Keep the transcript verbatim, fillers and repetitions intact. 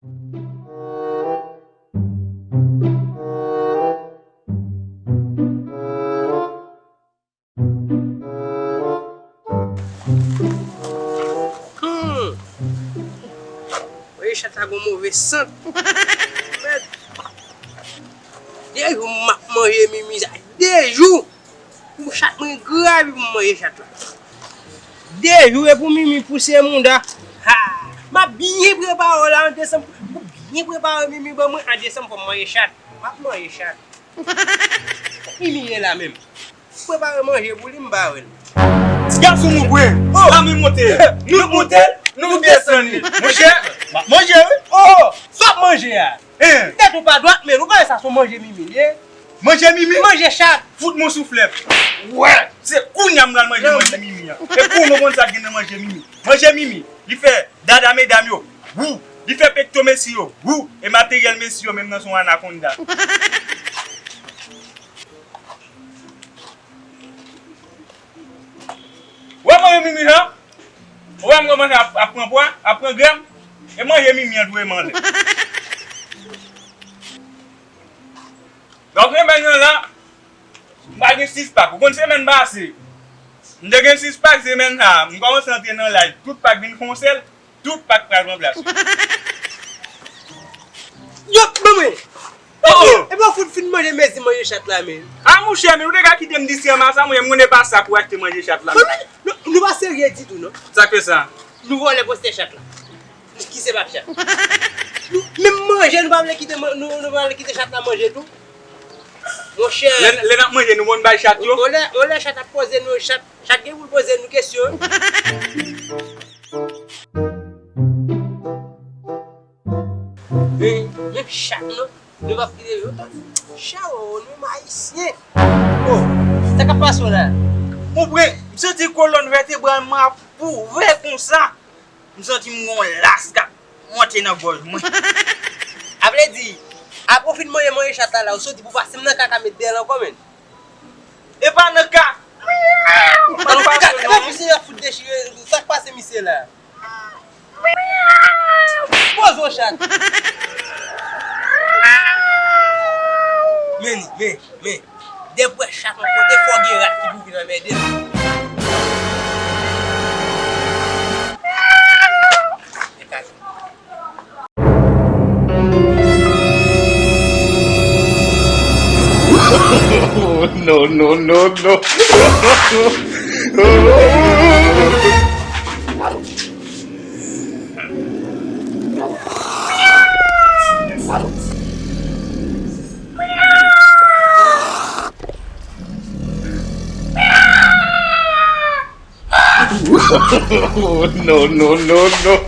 Hmm. Manje chat la gon move sant. Mèd. De jou m ap manje mimi sa. De jou. Pou chat mwen gravi pou m manje chat la. De jou e pou mimi pouse mouda. Ha! M ap byen prepare w la an desanm. M ap byen prepare mimi ban mwen an desanm fò m manje chat. M ap manje chat. Mimi ye la menm. Prepare manje pou li, m ba wè l. Gason nou vre. Oh! La men monte. Nou monte, nou desann li. Monchè, m ap manje wi. Oh! Sa w ap manje a? Hein? Tèt ou pa dwat, men ou pa wè sa se yon manje mimi li ye? Manje mimi? Manje chat. Fout mwen souflèt. Wè, se kounye a m pral manje manje mimi an. E kou nou konn sa k gen nan manje mimi. Manje mimi, li fè dada medam yo. Wou! Li fè pekto mesye yo. Wou! E materyèl mesye yo menm nan se yon anakonda. Wè manje mimi an? Wè m kòmanse ap, ap pran pwa, ap pran grèm. E manje mimi an tou e m anlè. Donk semèn nan la, m pa gen sis pak. Ou konn semèn pase, m te gen sis pak, semèn sa a, m kòmanse antre nan live. Tout pak vin fè yon sèl. Tout pak pral pran plas. Yo, ban mwen. Oh, oh. Epi w fout fin manje mezi manje chat la, men. A, monchè, men ou te ka kite m distrè m a sa, monchè, m konnen pa sa pou achte manje chat la. Ban mwen, nou, nou pa serye ditou, non. Sa k fè sa? Nou vòlè postè chat la. Ki se pap chat. Nou, menm manje, nou pa vle kite, man- nou, nou pa vle kite chat la manje tou. Monchè. Lè, lè n ap manje, nou konn bay chat yo. On lè, on lè chat ap poze nou, chat, chat gen pou l poze nou kesyon. Men, men chat, non. Nou p ap kite yo. Chawo, nou menm Ayisyen. Oh, sa k ap pase w la? Ou prè, m santi kolòn vètebral mwen ap ouvè konsa. M santi m gon las k ap monte nan gòj mwen. A vle di, apre w fin manje manje chat la, la, ou soti pou pase m nan kaka met dèyè l ankò, menn. E pa nan ka. An nou pase non. Epa misye ap fout dechire. Sa k pase misye la? Poze w chat. Men li, men, men. Dèpwè chat yon kote, fò gen rat ki pou vin anmède l. Oh, no, no, no, no. Oh, no, no, no, no.